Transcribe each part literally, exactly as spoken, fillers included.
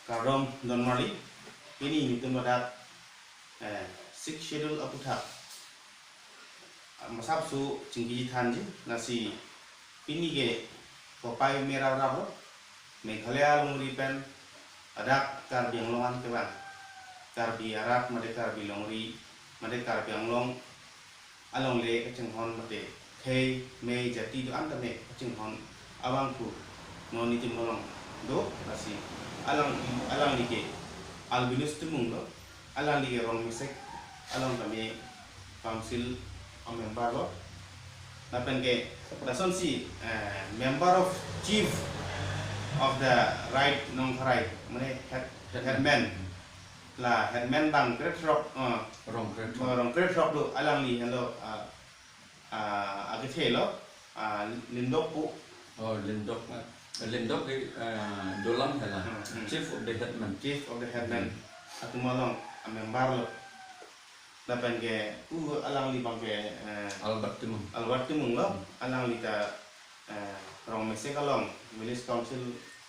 Kardom donmarli, pini nelitum ladak, eh, Sixth Schedule aputhak, ah, masap su chingki thanji, lasi pini ke kopai mera rabo, Meghalaya longri pen, ladak Karbi Anglong an kevan, Karbi arat mate Karbi longri, mate Karbi Anglong alongle kachinghon mate khei mei jati do-an tame kachinghon abangphu non nelitum along do, lasi alang, alangli ke Albinus Timung lo, alangli ke Rongmesek along tame council a member lo, lapen ke lasonsi, eh, member of chief of the right Nongkharai, mane head, headman, la headman bang krethrok, eh, Rong krethrok. Rong krethrok lo, alangli henlo, ah, ah, akethe lo, ah, Lindok pu. Oh, Lindok, eh, Lindok ke, eh, dolang hala. Hmm, hmm. Chief of the headman. Chief of the headman. Hmm. Atum along a member lo. Lapen ke, uh, alangli bang ke, eh, Albert Timung. Albert Timung lo, hmm, alangli ta, eh, Rongmesek along, village council,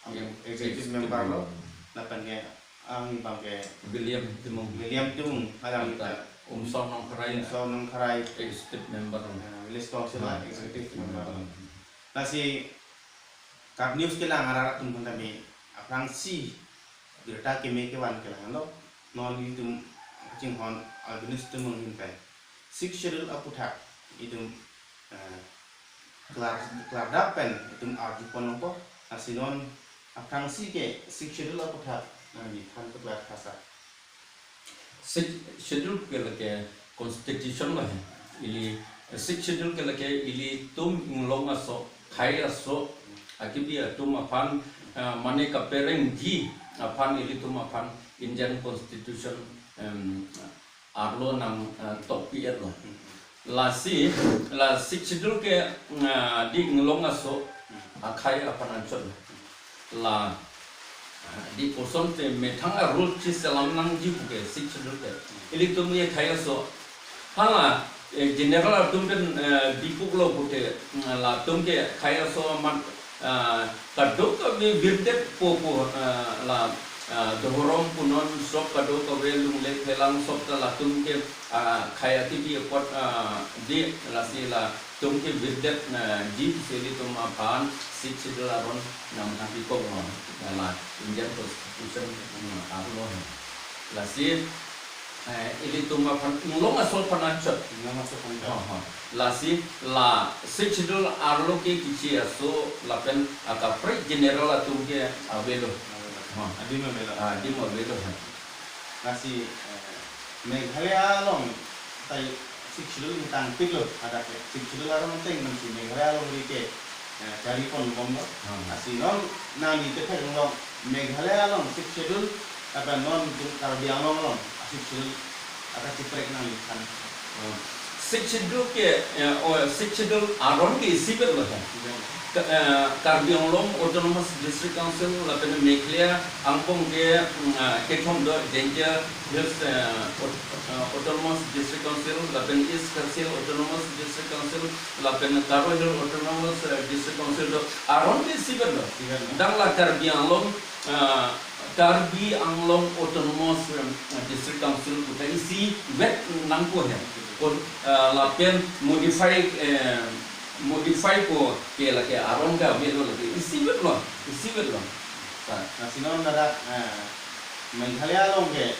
um, executive, executive member lo, member. Lapen ke, alangli bang ke William Timung. William Timung, alangli ta Umsong Nongkharai. Umsong Nongkharai. Executive member. Eh, village council, ah, executive, executive member. Member. Lasi, Kak news kelang arat atum aphan tame aphrangsi birta keme kevan kelang lo, non nelitum kachinghon Albinus Timung ahin pen Sixth Schedule aputhak itum, eh, klar, klardak pen itum arjupon longpo, lasi non aphrangsi ke Sixth Schedule aputhak nangli than paklar kasa. Sixth Schedule ke lake constitution lo he. Ili, Sixth Schedule ke lake ilitum inglong aso, khei aso, akibi atum aphan, eh, mane kaperengji aphan ilitum aphan Indian Constitution, em, arlo nang, eh, tokpi-et lo. Lasi, la Sixth Schedule ke, eh, di inglong aso akhei aphan anchot. La, ah, di kosonte methang a rule chiselam nangji puke Sixth Schedule ke. Ilitum ye khei aso. Hala, eh, general atum pen, eh, bipuk lo pute, mm, latum ke khei aso amat, ah, kadokave virdetpo pu, ah, la, ah, dhorom punon sop kadokave lungle phelang sop ta latum ke, ah, khei akibi apot, ah, di lasi la tum ke virdetji pusi ilitum aphan Sixth Schedule aron nangphan bikok lo, la Indian Constitution, mm, arlo he. Lasi, eh, ilitum aphan inglong aso aphan anchot. Inglong aso aphan anchot. Ha, ha. Lasi la Sixth Schedule arlo ke kichi aso lapen akaprek general atum ke avelo. Avelo. Ha. Adim avelo. Adim avelo he. Lasi, eh, Meghalaya along tai Sixth Schedule ingtangpik lo, hadak ke Sixth Schedule aron ateng pensi Meghalaya alongri ke, eh, charipon bom lo. Hmm. Lasi non nangli kethek along Meghalaya along Sixth Schedule, lapen non itum Karbi Anglong along Sixth Schedule akachiprek nangli than. Hmm. Sixth Schedule ke, eh, oh, Sixth Schedule aron ke isipet lo he. Iya. Ka-, eh, Karbi Anglong Autonomous District Council lapen Meghalaya angbong ke, mm, ah, kethom do, Jaintia Hills, eh, Aut-, eh, Autonomous District Council lapen East Khasi Hills Autonomous District Council lapen Garo Hills Autonomous, eh, District Council do, aron ke isipet lo. Isipet lo. Dang la Karbi Anglong, eh, Karbi Anglong Autonomous, eh, District Council puta isivet nangpo he. Kon, eh, lapen modify, eh, modify po ke lake aron ke avelo lake isipet lo, isipet lo. Ta. Lasi non ladak, eh, Meghalaya along ke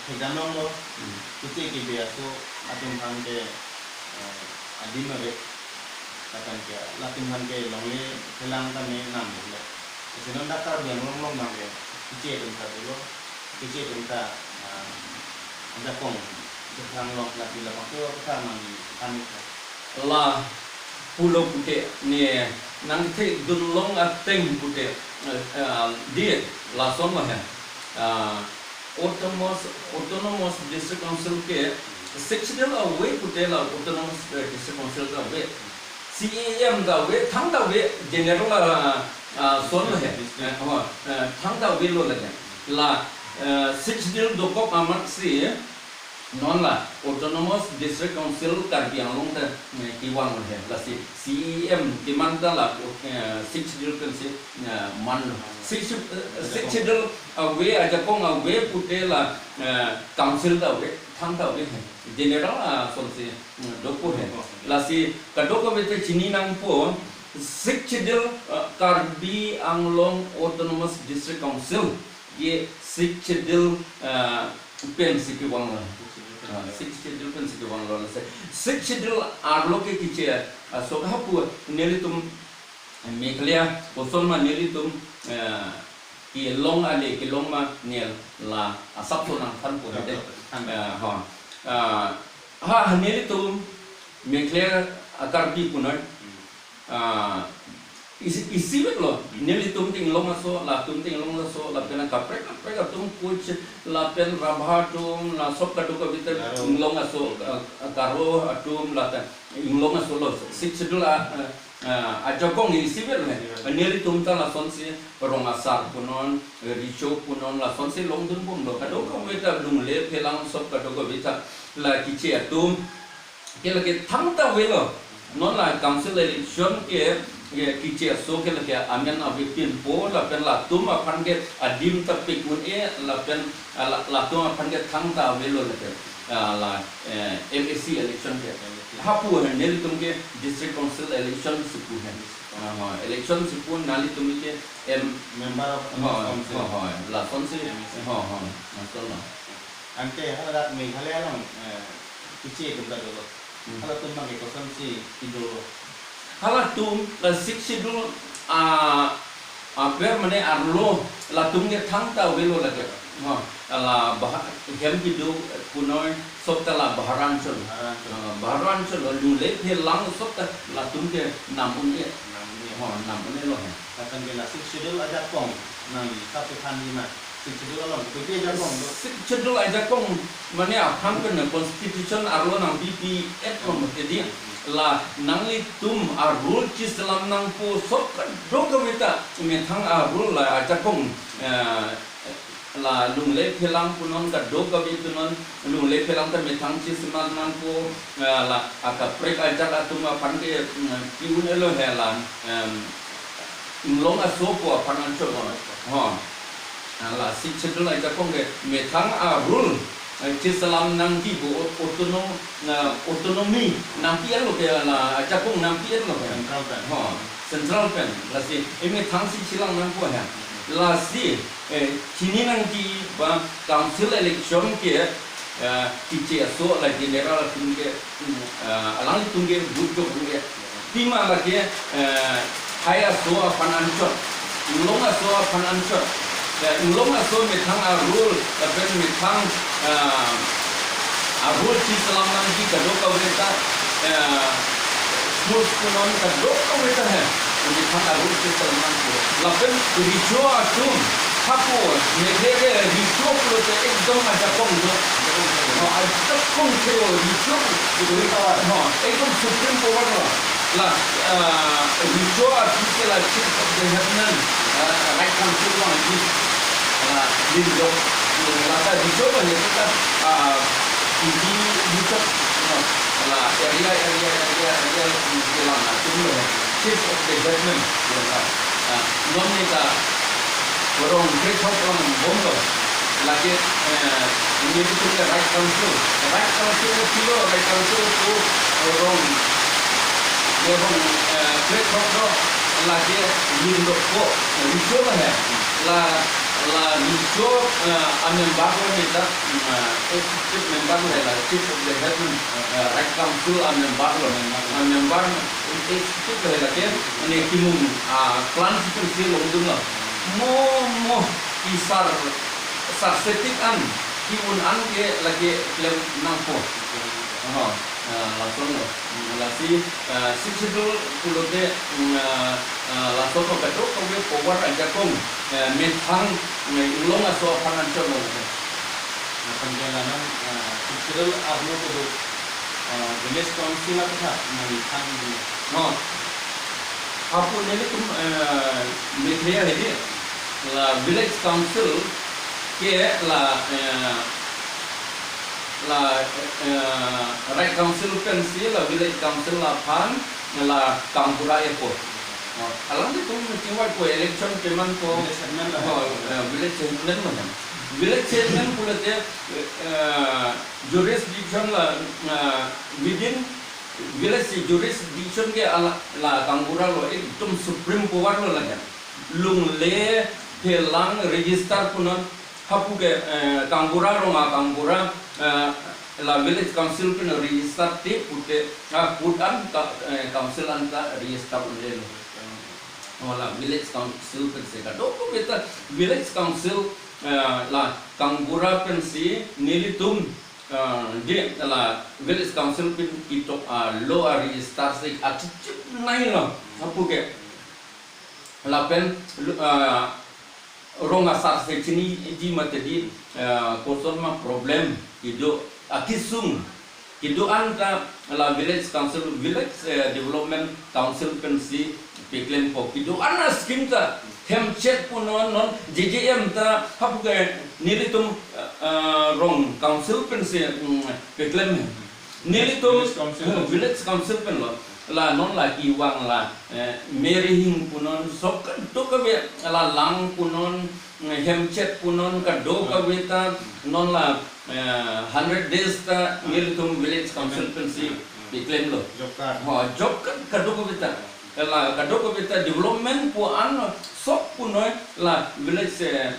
thekdam longlo, hmm, keche kebe aso atum aphan ke, eh, adim ave, lapen ke latum aphan ke longle phelang tame nam lo. Lasi non dak Karbi Anglong along abang ke keche atum ta dolo, keche atum ta, ah, ajakong, jakong long, lapi lapang ke apa ta nangli than ke. La pulo pute ne nangthekdun long ateng pute, eh, eh, di lason lo he. Ah, Autonomous, Autonomous District Council ke Sixth Schedule ave pute la Autonomous, eh, District Council ta ave. C E M ta ave, thangta ave, general, ah, ah, son lo he. District. Eh, oh, eh, thangta avelo lake. La, eh, Sixth Schedule dokok amatsi, Non la Autonomous District Council Karbi Anglong ta, eh, kevang he. Lasi C E M keman ta la, eh, Sixth Schedule pensi, eh, manlo. Sixth, eh, Sixth Schedule ave, ajakong ave pute la, eh, council ta ave, thangta ave he. General asonsi, mm, dopo he. Lasi kadokave ta chini nangpo, Sixth Schedule, eh, Karbi Anglong Autonomous District Council ke Sixth Schedule, eh, pensi kevanglo. Ah, Sixth Schedule pensi kevanglo. Lasi Sixth Schedule arlo ke kiche, ah, sok hapu nelitum Meghalaya koson ma nelitum, eh, kelong ale kelong ma nel la asapso nangthanpo hede. Eh, ha. Ah, ha, nelitum Meghalaya a-Karbi punoi. Ah, isi, isivet lo. Nelitum ta Inglong aso, latum ta Inglong aso, lapen kaprek kaprek atum Kutch, lapen Rabha atum, la sop kadokave ta Garo. Inglong aso, ah, Garo atum, la ta Inglong aso lo. Sixth Schedule a, ah, ah, ajakong isivet lo he. Isivet. Nelitum ta lasonsi rong asar punon, recho punon, lasonsi longdunbomlo. Kadokave ta lungle phelang sop kadokave ta la kiche atum ke lake thangta avelo. Non la council election ke, ke kiche aso ke lake amen avepinpo lapen latum aphan ke adim ta pik un-e lapen, ah, la, latum aphan ke thangta avelo lake. Ah, la, eh, M A C election ke. M A C. Hapu he nelitum ke district council election si pu he. Ah, ha, election si pu nelitum ke M- Member of ha, council. Ha, ha, lasonsi. M A C. Ha, ha, lasonlo. Anke haladak Meghalaya along, eh, kiche atum ta dolo. Hmm. Halatum abang ke kosonsi kedo? Halatum la Sixth Schedule, ah, aber mane arlo latum ke thangta avelo lake. Ha, la Bah-, hem kedo punoi sop ta la Bahar Anchal. Bahar Anchal. Ah, Bahar Anchal lo lungle phelang sop ta latum ke nam un-e. Nam un-e. Ha, nam un-e lo he. Lapen ke la Sixth Schedule ajakong nangli kapi thanji ma? Sixth Schedule along kopi ajakong do? Sixth Schedule ajakong mane aphan pen constitution arlo nangpipi-et lo mati di. La nanglitum a-rule chiselam nangpo sop kadokave ta methang a-rule la ajakong, eh, la lungle phelang punon kadokave punon lungle phelang ta methang chiselam nangpo, eh, la akaprek ajat atum aphan ke, mm, pi un-e lo he la, em, Inglong aso pu aphan anchot lo. Ha. Ah, la Sixth Schedule ajakong ke methang a-rule, eh, chiselam nangji pu au-, autonom-, na autonomy nangpi-et lo ke la ajakong nangpi-et lo ke. Central pen. Ha. Central pen. Lasi, eh, methang si chelang nangpo he. Lasi, eh, chini nangji ba council election ke, eh, kiche aso la general atum ke, mm, eh, alanglitum ke vote jok un-e. Pima lake, eh, hai aso aphan anchot, Inglong aso aphan anchot. Eh, Inglong aso methang a-rule, lapen methang, eh, a-rule chiselam nangji kadokave ta, eh, schools punon kadokave ta he. Methang a-rule chiselam nangpo. Lapen recho atum, hapu, Meghalaya ke recho pulote ekdom ajakong do. No, ajakong ke o recho. Supreme power. No, ekdom supreme power lo. La, ah, recho atum ke la Chief of the Headman, ah, Right Council along aji, ah, limlo. Lata recho lo ne ta, ah, indi recho, no, la area, area, area, area, kelang atum lo. Chief of the Headman, la, ah, non ne ta rong krethok along bomlo. Lake, eh, nelitum ke Right Council. Right Council ke pilo, Right Council ke rong, ya rong, eh, krethok do, lake lim dokok, recho lo he. La, la recho, eh, a-member lo ne ta, mm, eh, executive member lo he la, Chief of the Headman, eh, Right Council a-member lo. A-member, executive lo he lake, ne kimung, ah, plan si pensi longdunlo. Mo, mo, isar, sar setik an, ki-un an ke lake klem nangpo. Aha, ah, lasonlo. Lasi, ah, Sixth Schedule pulote, mm, ah, ah, lason lo kadokave power ajakong, eh, methang, eh, Inglong aso aphan anchot lo. Lapen ke la non, ah, Sixth Schedule arlo kedo, ah, village council aphan nangthan di. No. Hapu nelitum, eh, Meghalaya hedi la village council ke la, eh, la, eh, Rai Council pensi la Village Council aphan la kangbura-ipo. Oh, alangtum chingvaipo, election pemangpo. Village chairman la. Oh, eh, village chairman lo. Village chairman pulote, eh, jurisdiction la, eh, within village jurisdiction ke ala, la kangbura lo, ekdom supreme power lo ladak. Lungle, phelang, register punon, hapu ke, eh, kangbura, rong akangbura, eh, la village council pen register te pute, ah, put an ta, eh, council an ta register unle lo. Oh, la village council pensi kadokave ta village council, eh, la kangbura pensi nelitum, eh, di la village council pen ketok, ah, lo a register si achipchip nai lo. Hapu ke lapen, ah, rong asar si chiniji mate di, ah, koson ma problem kedo akesung kedo-an ta la village council, village, eh, development council pensi paklempo. Kedo-an a scheme ta hemchet punon, non J J M ta hapu ke nelitum, eh, rong council pensi, mm, paklem. Nelitum, village council, eh, village council pen lo. La non la kevang la, eh, Merihing punon, sok kadokave, la lang punon, eh, hemchet punon, kadokave ta non la, eh, hundred days ta nelitum village council pensi paklem lo. Job card. Ha, job card kadokave ta. La kadokave ta development pu-an sok punoi la village, eh,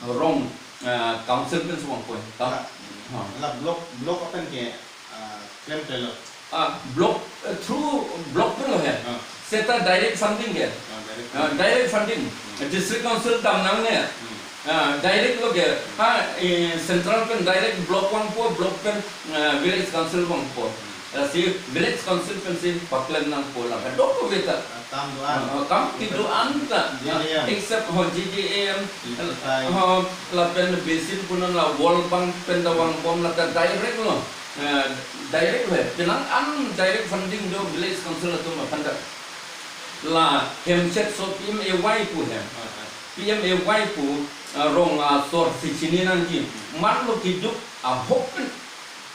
rong, eh, council pensi vangpo. Ta? Ah, ha. La block, block apen ke, ah, klemkle lo. Ah, block, eh, through block pen lo he. Ah. Seta direct funding ke. Ah, direct. Ah, direct funding. Hmm. District council dam nangne. Hmm. Ah, direct lo ke. Ha, eh, central pen direct block vangpo, block pen, eh, village council vangpo. Hmm. Lasi village council pensi paklem nangpo, la kadokave ta. Ah, kam do-an. Ah, kam kedo-an ta. J J M. Ah, except ho J J M, J J M. Ho lapen basin punon la World Bank pen ta vangbom, la ta direct lo. Eh, direct lo he. Penang an direct funding do village council atum aphan ta. La hemchet so P M A Y pu he. Ah, ah. P M A Y pu, ah, rong asor si chini nangji. Manlo keduk ahok pen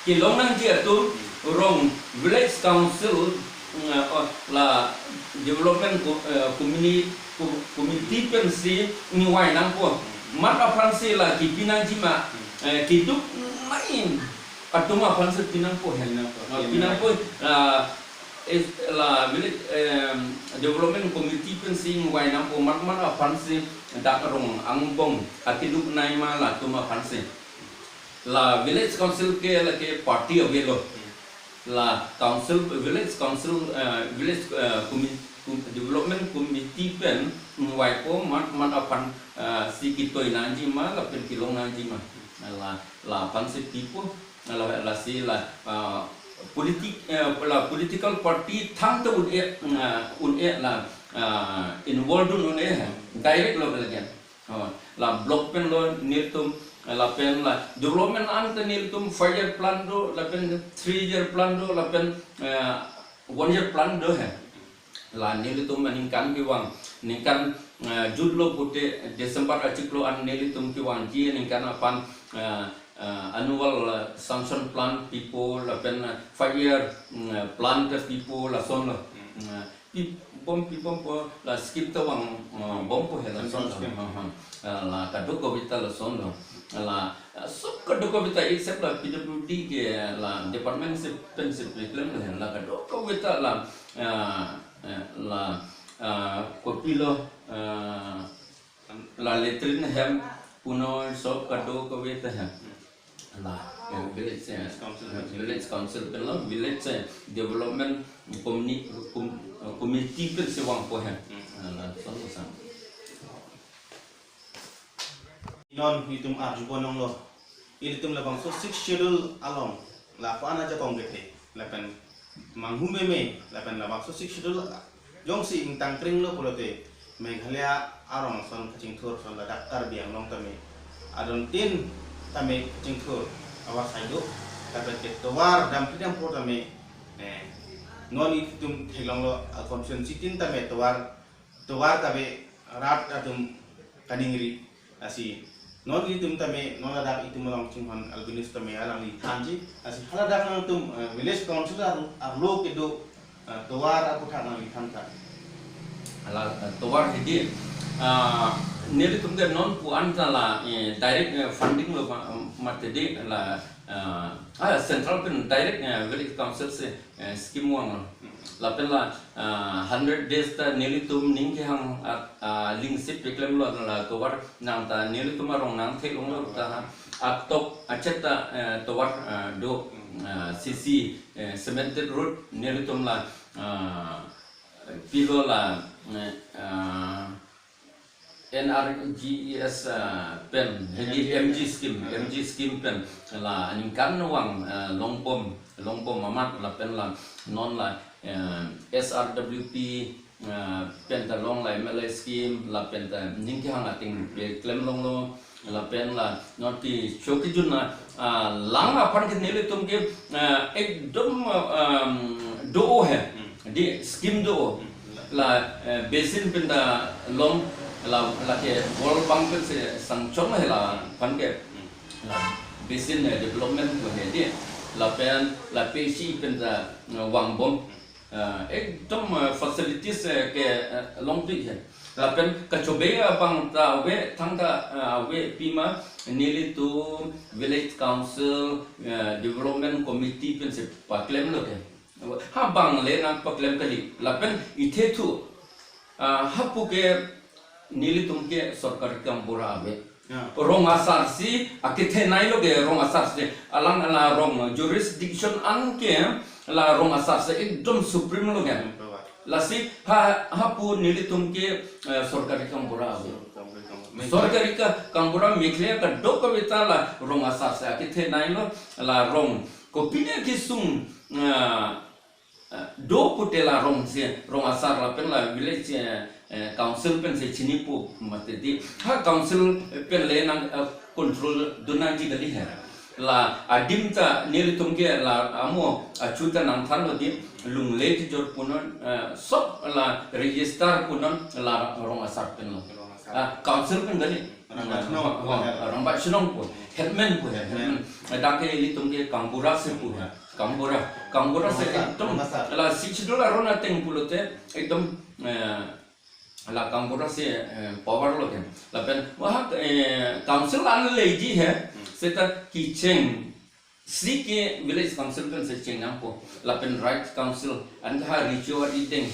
kelong nangji atum, rong village council, mm, oh, la development co-, eh, communi-, co-, committee pensi ningvai nangpo. Mat aphansi la kepi nangji ma, eh, keduk nai atum aphansi pi nangpo he. Pi nangpo. Ah, is, la village, em, development committee pensi ningvai nangpo, mat mat aphansi dak rong angbong akeduk nai ma latum aphansi. La village council ke lake party avelo. Hmm. La council, village council, eh, village, eh, commi-, com-, development committee pen ningvaipo, mat, mat aphan, eh, si ketoi nangji ma, lapen kelong nangji ma. La, la aphansi pipo, la, lasi la, ah, politic, eh, la political party thangta un-e, ah, un-e la, ah, involved un-e, direct lo ke lagen. Oh, la block pen lo nelitum, lapen la development an ta nelitum five year plan do, lapen three year plan do, lapen, eh, one year plan do he. La nelitum aningkan kevang, ningkan, eh, jut lo pute December achiklo an nelitum kevangji aningkan aphan, eh, eh, annual, eh, sanction plan pipo, lapen, eh, five year, mm, eh, plan ta pipo, lason lo. Hmm. Eh, pi bom, pi bompo, la scheme ta vang, eh, bompo he lason lo. Scheme. Ha, ha. Eh, la kadokave ta lason lo. La, eh, sok kadokave ta except la P W D ke la department si pensi paklem lo he. La kadokave ta la, eh, eh, la, eh, kopilo, eh, la latrine hem punon sok kadokave ta hem. La, eh, village, eh, village council pen lo, village, eh, development communi-, com-, eh, committee pensi vangpo hem. Hmm. Ah, lason lo sang. Non itum arjupon longlo. Ilitum labangso Sixth Schedule along la ko-an ajakong kethe, lapen manghu meme, lapen labangso Sixth Schedule jongsi ingtang kring lo pulote Meghalaya arong ason kachingthur ason ladak Karbi Anglong tame adontin tame kachingthur avarsai do, lapen ke tovar damphli damphor tame, eh, non itum theklonglo, ah, constituency tin tame tovar, tovar kave rat atum kaningri, lasi Non ilitum tame, non ladak itum along chinghon albinis tame alangli thanji. Lasi haladak nangtum, eh, village council ar-, arlo kedo, eh, tovar aputhak nangli than ta. Hala, eh, tovar hedi, ah, nelitum ke non pu-an ta la, eh, direct, eh, funding lo ma-, mate di la, ah, ah, central pen direct, eh, village council si, eh, scheme vanglo. Lapen la, ah, hundred days ta nelitum ning kehang at, ah, lingsip peklem lo la tovar nang ta nelitum arong nang theklong lo ta ha. Atok achet ta, eh, tovar, ah, do, ah, C C, eh, cemented road nelitum la, ah, pilo la, eh, ah, N R G E S, ah, pen, hedi M G scheme, M G scheme pen, la aningkan vang, ah, longbom, longbom amat lapen la non la, eh, S R W P, ah, pen ta long la M L A scheme, lapen ta ning kehang ating peklem longlo, lapen la non ti chokijun na, ah, lang aphan ke nelitum ke, ah, ekdom, ah, um, do he. Hmm. Di scheme do. Hmm. La, eh, basin pen ta long la, lake World Bank pen si sanction he la aphan ke. Hmm. La basin, eh, development pu he di. Lapen la P C pen ta, eh, vangbom. Hmm. Eh, ekdom, eh, facilities, eh, ke, eh, longpi he. Lapen kachobei abang ta ave thangta, eh, ave pima nelitum village council, eh, development committee pen si paklem lo ke. Ha bang le nangpaklem kali. Lapen ithe thu, ah, hapu ke nelitum ke sorkari gaonbura ave. Ya. Rong asar si akethenei lo ke rong asar si. Alang ala rong jurisdiction an ke la rong asar si ekdom supreme lo ke. Supreme power. Lasi ha, hapu nelitum ke, eh, sorkari gaonbura ave. Sorkari gaonbura. Sorkari ka, gaonbura Meghalaya kadokave ta la rong asar si akethenei lo, la rong kopine kesung, ah, ah, do pute la rong si, rong asar lapen la village, eh, eh, council pen si chinipo mate di. Ha council pen le nang, eh, control dun nangji kali he. La adim ta nelitum ke la amo achu ta nangthan lo di, lungle kejor punon, eh, sop la register punon la rong asar pen lo. Rong asar. Ah, council pen kali. Rong asar. Oh, oh, rong asar. Rong asar pu. Headman pu he, headman. Headman. Eh, dak ke ilitum ke gaonbura si pu he. Gaonbura. Gaonbura si ekdom. Rong asar. La Sixth Schedule aron ateng pulote ekdom, eh, la gaonbura si, eh, power lo ke. Lapen, wah, eh, council an leji he, hmm, seta kecheng si ke village council pen si cheng nangpo. Lapen right council an ha recho ideng,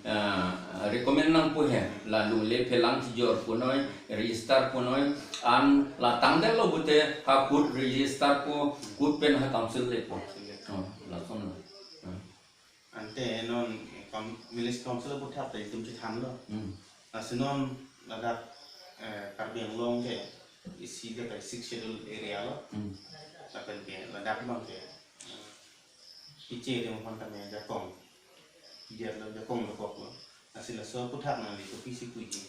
eh, recommend nangpo he. La lungle phelang kejor punoi, register punoi, an la tangdet lo pute ha court register po, court pen ha council lepo. Oh, lason lo. Hmm. Ante non kam-, village council aputhak ta itum chethan lo. Hmm. Lasi non ladak, eh, Karbi Anglong ke isi de kai Sixth Schedule area lo. Hmm. Lapen ke ladak bang ke, eh, iche de mon kami jakong. Dia lo jakong lo kok lo. Lasi laso aputhak nangli kopisi puji.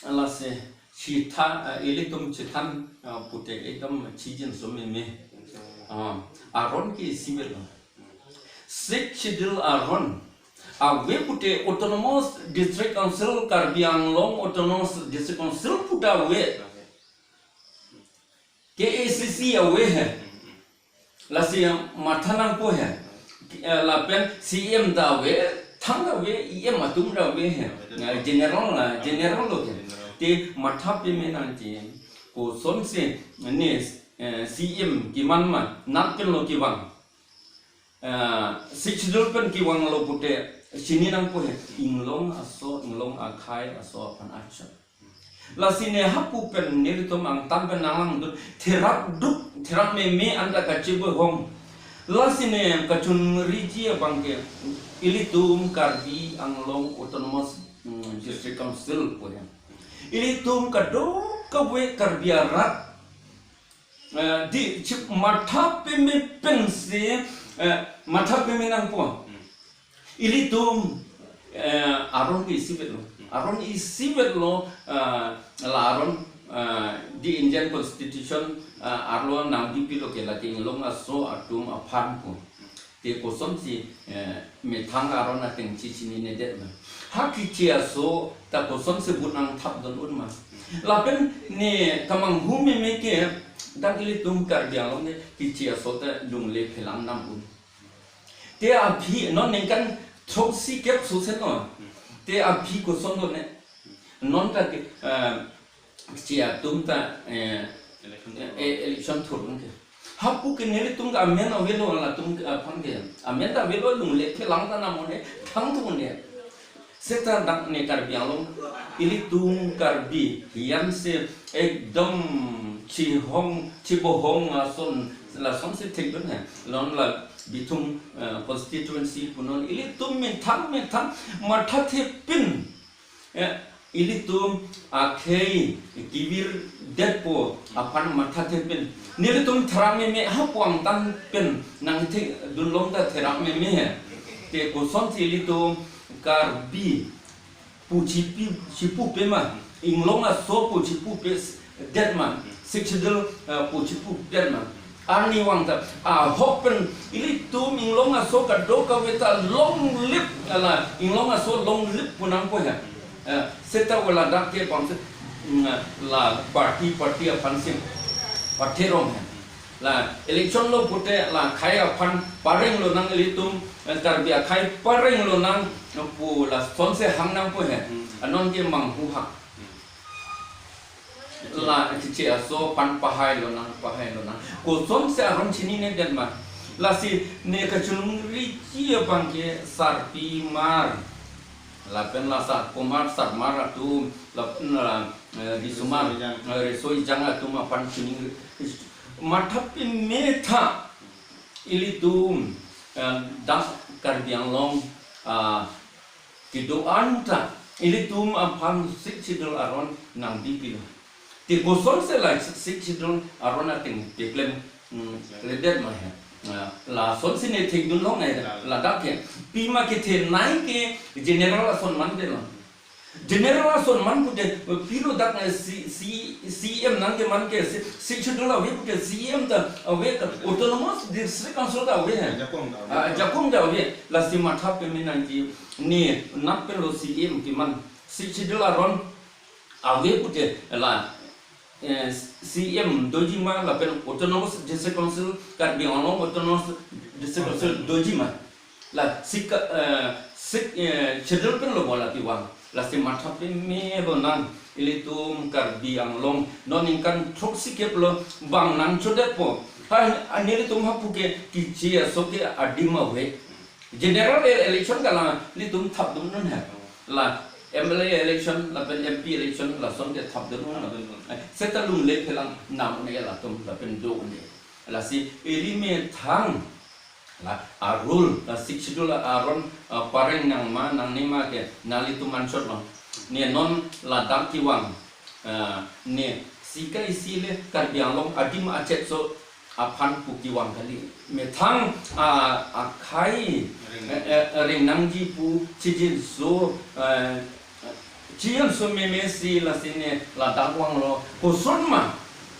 Lasi chethan, eh, ilitum chethan, eh, pute ekdom chijin so meme. Ah, aron ke isivet lo. Sixth Schedule aron ave pute Autonomous District Council, Karbi Anglong Autonomous District Council puta ave. K A C C ave he. Lasi matha nangpo he. Eh, lapen C M ta ave, thang ta ave, E M atum ta ave he. Eh, general na, general lo he. Te matha peme nangji. Kosonsi ne, eh, C M keman ma, nat pen lo kevang. Eh, Sixth Schedule pen kevang lo pute chini nangpo he. Inglong aso, inglong akhei aso aphan action. Lasi ne hapu pen nelitum angtan pen nanglangdun, therak duk, therak meme anta kachibu hong. Lasi ne kachungriji abang ke ilitum Karbi Anglong Autonomous, mm, District Council pu he. Ilitum kadokave Karbi arat, eh, di chip matha peme pensi, eh, matha peme nangpo. Hmm. Ilitum, eh, aron ke isivet lo. Hmm. Aron isivet lo, eh, la aron, eh, di Indian Constitution, eh, arlo nangdipilo ke lake inglong aso atum aphan pu. Hmm. Te kosonsi, eh, methang aron ateng chechininedet ma. Ha keche aso ta kosonsi but nangthapdun un ma. Lapen ne kamanghu meme ke dak ilitum Karbi Anglong ke keche aso ta lungle phelang nam un. Te aphi non ningkan throksi kep susen no. Te aphi koson lo ne. Non ta ke, eh, keche atum ta, eh, Election eh, election thur ke. Hapu ke nelitum ke amen avelo latum ke aphan ke. Amen ta avelo lungle phelang ta nam un ne thang tu ne. Seta dak ne Karbi Anglong ilitum Karbi hiyan se ekdom chihong chibohong ason lason se thekdun he. Non la Bithung, eh, constituency punon ilitum methang methang mathathepin, eh, ilitum akhei kevir detpo aphan mathathepin. Nelitum therak meme hapu angtan pen nangthekdun long ta therak meme he. Te kosonsi ilitum Karbi pu chipi chipupe ma, Inglong aso pu chipupe s-, det ma, Sixth Schedule, eh, pu chipudet ma. Arnivang ta ahok pen ilitum Inglong aso kadokave ta longlip, ala Inglong aso longlip pu nangpo he. Eh, seta wala dak ke bang se, mm, la party party aphan si pathe rong he. La election lo pute la akhei aphan pareng lonang ilitum, eh, Karbi akhei pareng lonang pu lason se hang nangpo he. Hmm. Anon ke manghu hak. Hmm. La keche aso aphan pahai lonang, pahai lonang. Kosonsi aron chinine det ma. Lasi ne kachiningri ji abang ke sarpimar. Lapen la sarpimar, sarmar atum, lapen la, eh, risomar, Riso ejang. Eh, riso ejang atum aphan chiningri. Mathapi metha ilitum, eh, dak Karbi Anglong, ah, kedo-an ta ilitum aphan Sixth Schedule aron nangbi pilo. Te kosonsi la Sixth Schedule aron ateng peklem, mm, kledet ma he. Ah, lasonsi ne thekdun long he, ladak he. Pima kethenei ke general ason man de lo. General ason man pute, pilo dak, eh, C, C, C M nangkeman ke, C, Sixth Schedule ave pute, C M ta ave ta, Autonomous District Council ta ave he. Jakong ta ave. Ah, jakong ta ave. Lasi matha peme nangji, ne nat pen lo C M keman. Sixth Schedule aron ave pute, la, eh, C M doji ma lapen Autonomous District Council, Karbi Anglong Autonomous District Council doji ma. La sika, eh, sik, eh, Schedule pen lo bola piwang. Lasi matha peme lonang ilitum Karbi Anglong non ningkan throksi kep lo bang nangchodetpo. Ha, nelitum hapu ke keche aso ke adim ave. General e-, election ke la nelitum thapdun un he. La M L A election, lapen M P election, lason ke thapdun un. Thapdun un. Eh, seta lungle phelang nam un-e latum, lapen do un-e. Lasi ili methang la arul, la Sixth Schedule aron, eh, pareng nangma, nangne ma ke, nanglitum anchot lo. Ne non ladak kevang, eh, ne sika isi le Karbi Anglong adim achetso aphan pu kevang kali. Methang, ah, akhei, Ring. Eh, eh, ring nangji pu chijinso, eh, chijinso meme si lasi ne ladak vanglo. Koson ma,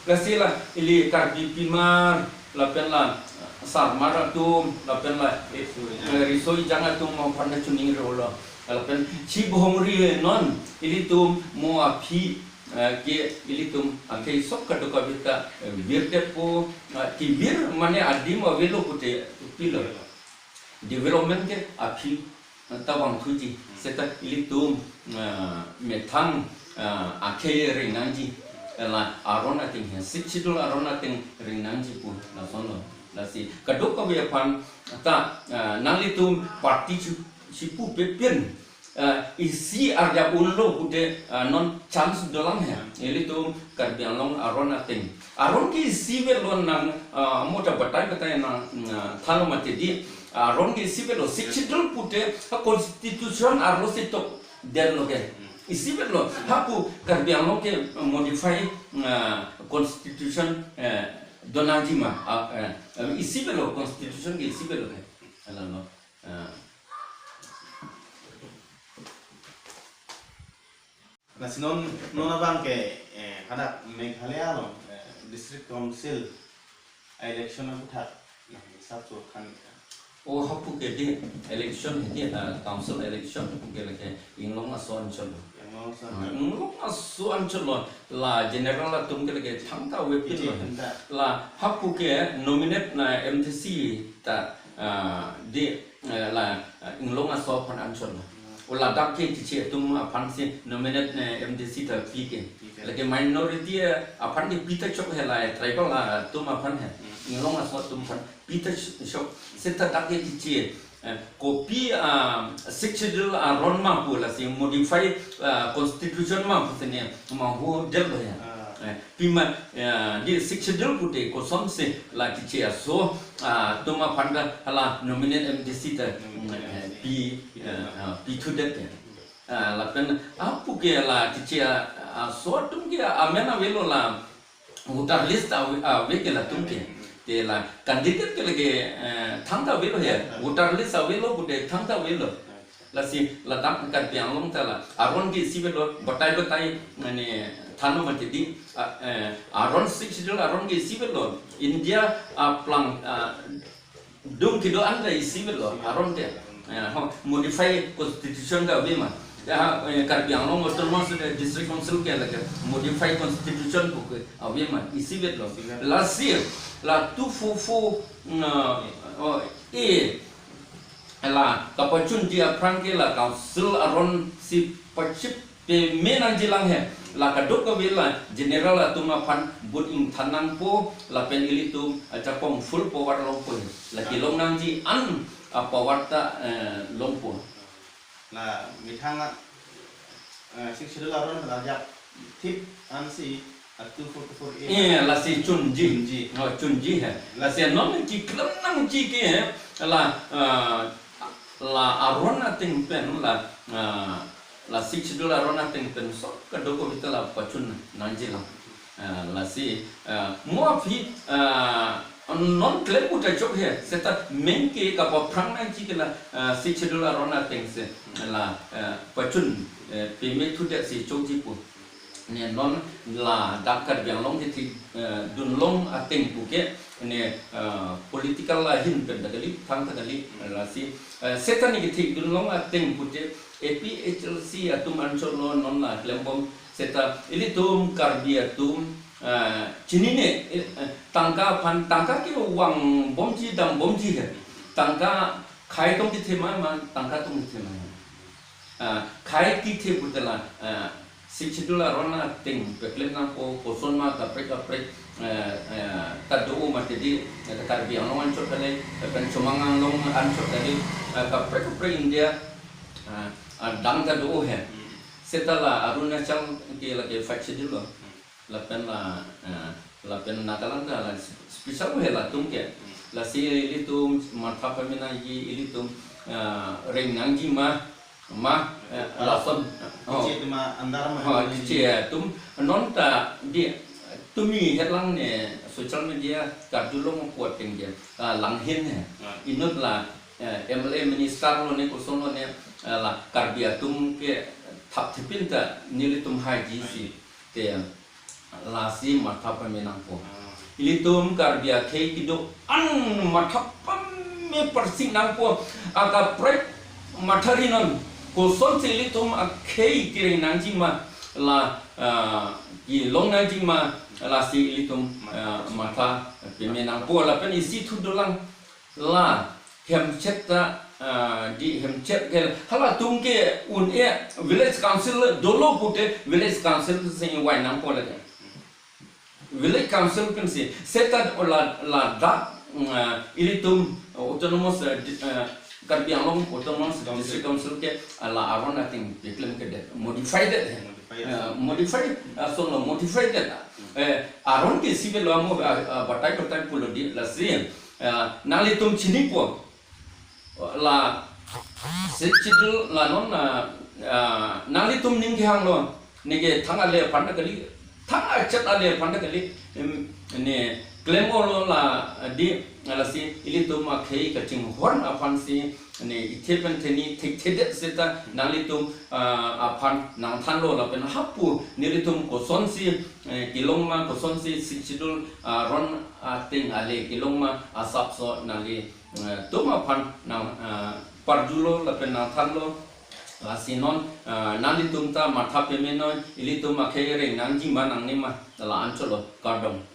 lasi la ili Karbi pimar, lapen la sarmar atum, lapen la, eh, riso ejang atum aphan nangchiningri lo. Lapen chibohong ri non, ilitum mo aphi, eh, ke ilitum akhei sok kadokave ta, eh, virdetpo, eh, kevir mane adim avelo pute pilo. Development ke aphi, eh, ta vangthuji. Seta ilitum, eh, methang, eh, akhei ring nangji. Eh, la aron ateng he, Sixth Schedule aron ateng ring nangji pu lason lo. Lasi kadokave aphan ta, eh, nanglitum party chi, chipupe pen, eh, isi arjap unlo pute, eh, non chance dolang he. Ilitum Karbi Anglong aron ateng. Aron ke isivet lo nang, eh, mo ta batai batai nang, eh, thalo mati di. Aron ke isivet lo, Sixth Schedule pute, ha constitution arlo si tokdet lo ke. Isivet lo, hapu Karbi Anglong ke modify, eh, constitution, eh, donangji ma, ah, eh, isivet lo, constitution ke isivet lo ke. Ala lo. Ah. Lasi non, non abang ke, eh, hadak Meghalaya along, eh, District Council election aputhak, eh, hisap so than. O hapu ke di election he di, ah, council election ke lake Inglong ason chon. Inglong aso anchot lo, la general atum ke lake thangta avepin lo. La hapu ke nominate na M D C ta, ah, di, eh, la, ah, Inglong aso aphan anchot lo. O ladak ke Tiche atum aphan si nominate na M D C ta pi ke. Lake minority, eh, aphan ke pi ta chok he, la tribal atum aphan he. Inglong aso atum aphan pi ta ch-, chok. Seta dak ke Tiche, eh, kopi, ah, Sixth Schedule aron ma pu, lasi modify, ah, constitution ma pu sene ma hu del ba ya. Eh, pima, eh, di Sixth Schedule pute kosonsi la Tiche aso, ah, atum aphan ta hala nominate M D C ta, mm, eh, pi, eh, ah, pi thudet ya. Ah, lapen hapu ke la Tiche aso atum ke amen avelo, la voter list ave, ave ke latum ke. Te la candidate ke lake, eh, thangta avelo he. Voter list avelo pute thangta avelo. Lasi ladak Karbi Anglong ta la aron ke isi avelo, batai batai mane thanlo mati di, ah, eh, aron Sixth Schedule aron ke isi avelo. India aplang, ah, dung kedo-an ta isi avelo aron ke. Eh, ho, modify constitution ta ave ma. Ya, eh, Karbi Anglong Autonomous District Council ke lake modify constitution pu ke ave ma, isi avelo. Lasi la two four four, mm, oh, A, la kapachunji aphrang ke la council aron si pachip peme nangji lang he. La kadokave la general atum aphan vote ingthan nangpo, lapen ilitum ajakong full power longpo he. La kelong nangji an a power ta, eh, longpo. La methang a, eh, Sixth Schedule aron la ajak thip ansi a two four four A. Eh, lasi chunji. Chunji. Oh, chunji he. Lasi non keklem nangji ke he, la, eh, la aron ateng pen la, eh, la Sixth Schedule aron ateng pen so kadokave ta la pachun nangji lang. Eh, lasi, eh, mo aphi, eh, non klem pu ta chok he, seta main ke kapaphrang nangji ke la, eh, Sixth Schedule aron ateng si la, eh, pachun, eh, peme thudet si chokji pu. Ne non ladak Karbi Anglong kethik, eh, dunlong ateng pu ke, ne, eh, political ahin pen ta kali, thangta kali, lasi, eh, seta ne kethik dunlong ateng pute A P H L C atum anchot lo non la klembom, seta ilitum Karbi atum, eh, chinine, eh, tangka aphan, tangka kevang bomji dam bomji he. Tangka khei tong kethe ma, ma tangka tong kethe ma. Ah, khei kethe pute la, ah, Sixth Schedule aron ateng peklem nangpo, koson ma kaprek kaprek, eh, eh, ta do mati di, eh, Karbi Anglong anchot kali, eh, pen Chomang Anglong anchot kali, eh, kaprek kaprek India, eh, adang ta do he. Seta la Arunachal ke lake Fifth Schedule lo. Lapen la, eh, lapen Nagaland ta la special he latum ke. Lasi ilitum matha pame nangji, ilitum, eh, reng nangji ma, ma, eh, lason, oh. Kechek ma andar ma. Oh, kechek atum, non ta di, tumi helang ne social media karjulong kuat tinggi, ah, langhin he. Ah. Inut la, eh, M L A minister lo ne koson lo ne, eh, la Karbi atum ke thapthipin ta nelitum haiji si. Te lasi matha pame nangpo. Ah. Ilitum Karbi akhei kedo-an matha pame parsik nangpo. Akaprek matha rinon. Kosonsi ilitum akhei kereng nangji ma la, ah, kelong nangji ma lasi ilitum, ah, matha pame nangpo. Lapen isi thu dolang. La hemchet ta, ah, di hemchet ke halatum ke un-e village council dolo pute village council si wai nangpo lake. Village council pensi seta la, ladak, mm, ah, ilitum autonomous, ah, di-, ah, Karbi Anglong Autonomous Council. District Council ke, ah, la aron ateng peklem kedet, modified det he. Modified. Ah, modified, ah, so lo modified det. Eh, aron ke isi avelo mo, ah, ah, batai batai pulo di lasi. Ah, nanglitum chinipo. La Sixth Schedule la non, ah, ah, nanglitum ning kehang lo. Neke thang ale aphan ta kali, thang achet ale aphan ta kali. Em, ne klem olo la, ah, di, lasi ilitum akhei kachinghon aphansi, ne ithe pen theni thekthedet seta nanglitum, ah, aphan nangthanlo lapen hapu nelitum kosonsi, eh, kelong ma kosonsi Sixth Schedule, ah, aron ateng ale kelong ma asapso nangli, eh, tum aphan nang, ah, parjulo lapen nangthanlo. Lasi non, ah, nanglitum ta matha peme noi, ilitum akhei reng nangji ma nangne ma, la-an cholo, kardom.